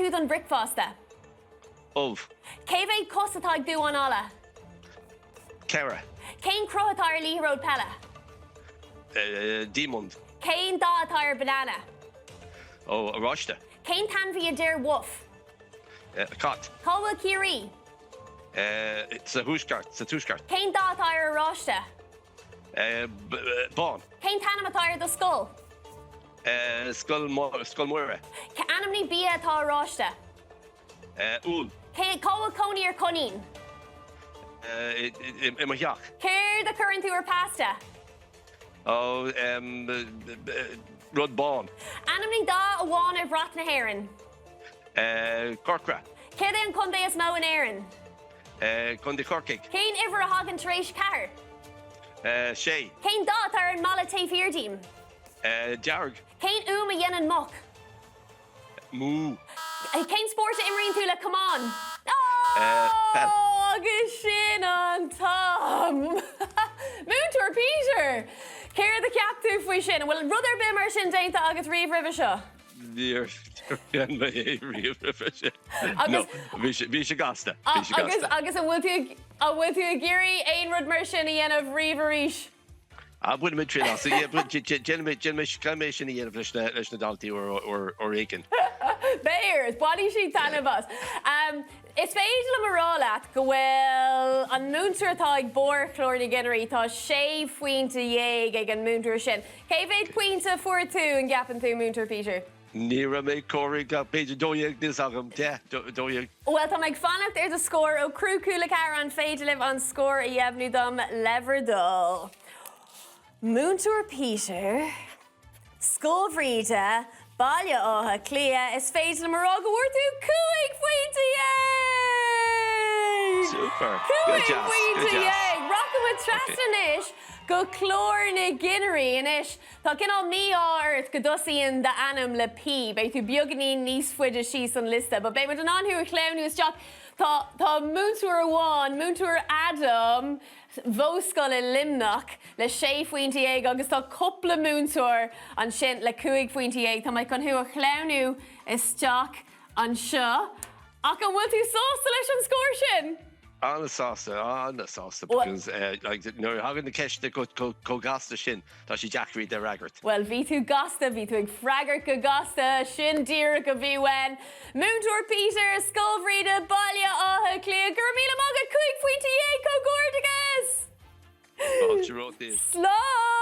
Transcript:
tú don bhricfeasta? Ubh. Cé mhéad cos atá ag duán alla? 4. Cén cruth atá ar liathróid peile? Diamond. Cén dath atá ar banana? Ó, oráiste. Cén t-ainmhí a deir woof? Cat. Cá bhfuil Ciarraí? Sa thuaisceart, sa tuaisceart. Cén dath atá ar oráiste? Bán. Cén t-ainm atá ar do scoil? Scoil Scoil Mhuire. Ainmnigh bia atá oráiste. Úll. Cá bhfuil cónaí ar coinín? I mo theach. Céard a chuireann tú ar pasta? Ó, rud bán. Ainmnigh dath amháin ar bhrat na hÉireann. Corcra. Céard é an contae is mó in Éirinn? Contae Chorcaigh. Cén uimhir a thagann tar éis 4? 6. Cén dath atá ar an mballa taobh thiar díom? Dearg. Cén fhuaim a dhéanann muc? Mú. Cén spórt a imríonn tú le camán? Peil. Agus sin an t-am! Múinteoir Peter! Céard a cheap tú faoi sin? An bhfuil rud ar bith mar sin déanta agat riamh roimhe seo? Níor dhein mé é riamh roimhe sin. No, bhí sé, bhí sé gasta. Bhí sé Agus, gasta. agus an bhfuil tú, an bhfuil tú ag iarraidh aon rud mar sin a dhéanamh riamh arís? Ah, bainfidh mé triail as. Yeah, but déanfaidh mé, déanfaidh mé, caithfidh mé sin a dhéanamh leis na, leis na daltaí uair, uair, uair éigin. Beidh ort, bainfidh siad taitneamh as. Um, is féidir liom a rá leat go bhfuil an múinteoir atá ag barr chlár na gcinnirí, tá sé phointe dhéag ag an múinteoir sin. Cé mhéad pointe a fuair tú, an gceapann tú, Múinteoir Peter? Ní raibh mé ag comhaireamh ach b'fhéidir 12, níl 's agam, 10, 12. Bhuel, tá mé ag fanacht ar do scór ó Criú Cúla 4, an féidir libh an scór a dheimhniú dom le bhur dtoil? Múinteoir Peter, Scoil Bhríde, Baile Átha Cliath, is féidir liom a rá go bhfuair tú 15 phointe! Super! Go 15 deas, go phointe deas. Rachaidh muid trasna anois go clár na gcinnirí anois. Tá cineál mí-ádh ort go dtosaíonn d'ainm le P. Beidh tú beagáinín níos faide síos an liosta, but beidh muid in ann thú a shleamhnú isteach. Tá, tá múinteoir amháin, Múinteoir Adam, Mhodhscoil i Luimneach, le sé phointe dhéag agus tá cúpla múinteoir ansin le 15 phointe. Tá mé chun thú a shleamhnú isteach anseo. Ach an bhfuil tú sásta leis an scór sin? An-sásta, an-sásta because like nuair a thagann na ceisteanna chomh gasta sin, tá sé deacair iad a fhreagairt. Bhuel, bhí tú gasta, bhí tú ag freagairt go gasta, sin díreach a bhí uainn. Múinteoir Peter, Scoil Bhríde, Baile Átha Cliath, go raibh míle maith agat, 15 phointe, comhghairdeachas! Fáilte romhat. Slán!